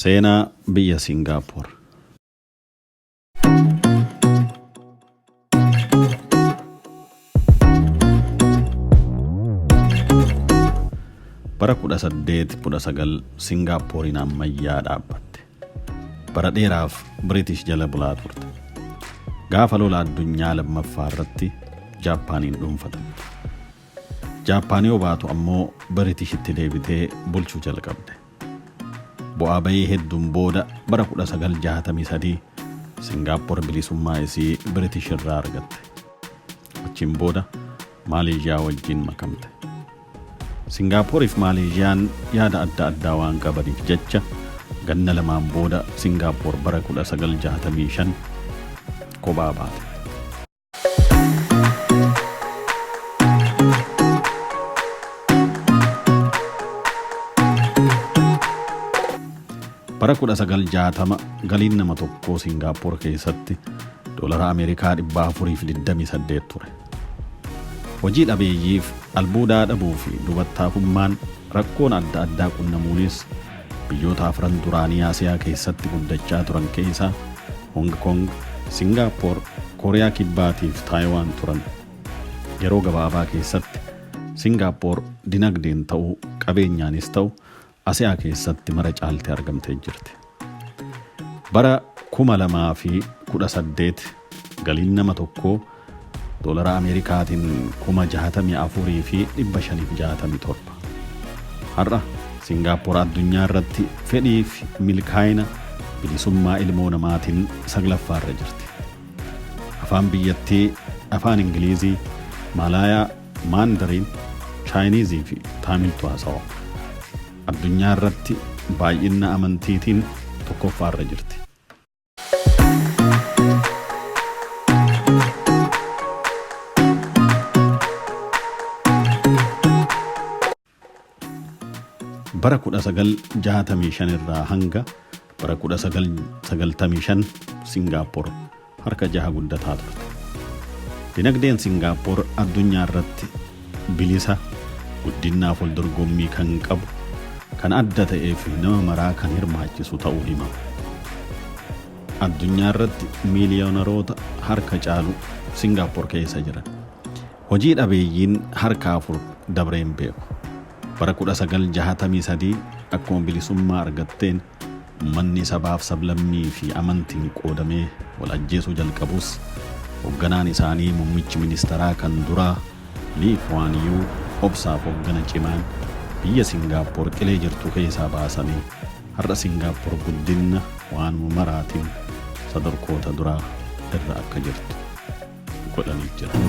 Seenaa biyya Singaapoor. Bara 1819 Singaapooriin ammayyaa dhaabbatte. Bara dheeraaf Biriitish jala bulaa turte. Gaafa lola addunyaa lammaffaa irratti Jaappaaniin dhuunfatamte. Jaappaan yoo baatu ammoo Biriitishitti deebitee bulchuu jalqabde. Bu'aa bayii hedduun booda bara 1963 Singaapoor bilisummaa isii Biriitish irraa argatte. Achiin booda Maaleezhiyaa wajjin makamte. Singaapooriif Maaleezhiyaan yaada adda addaa waan qabaniif jecha ganna lamaan booda Singaapoor bara 1965 kophaa baate. Bara 1960 galiin nama tokkoo Singaapoor keessatti doolara Ameerikaa 428 ture. Hojii dhabeeyyiif albuudaa dhabuu fi dubattaafummaan rakkoon adda addaa qunnamuunis biyyoota afran duraanii Asiyaa keessatti guddachaa turan keessaa Hong Kong, Singaapoor, Kooriyaa Kibbaatiif Taayiwaan turan. Yeroo gabaabaa keessatti Singaapoor dinagdeen ta'u qabeenyaanis ta'u Asiyaa keessatti mara caaltee argamtee jirti. Bara 2018 galiin nama tokkoo doolara Ameerikaatiin 64,567. Har'a Singaapoor addunyaa irratti fedhii fi milkaa'ina bilisummaa ilmoo namaatiin 9ffaa irra jirti. Afaan biyyattii afaan Ingiliizii, Maalaayaa, Maandariin, Chaayiniizii fi Taamiltu haasawama. Addunyaa irratti baay'inna amantiitiin tokkoffaa irra jirti. Bara 1965 irraa hanga bara 1995 Singaapoor harka jaha guddataa turte. Dinagdeen Singaapoor addunyaa irratti bilisa, guddinnaaf wal dorgommii kan qabu, kan adda ta'ee fi nama maraa kan hirmaachisu ta'uu himama. Addunyaa irratti miiliyoonaroota harka caalu Singaapoor keessa jiran. Hojii dhabeeyyiin harka afur dabree hin beeku. Bara 1963 akkuma bilisummaa argatteen ummanni sabaaf sablammii fi amantiin qoodamee wal ajjeesuu jalqabus hogganaan isaanii mummichi ministaraa kan duraa Lee Kuan Yew obsaaf hoggana cimaan biyya Singaapoor qilee jirtu keessaa baasanii har'a Singaapoor guddinna waanuma maraatiin sadorkoota duraa irra akka jirtu godhanii jiran.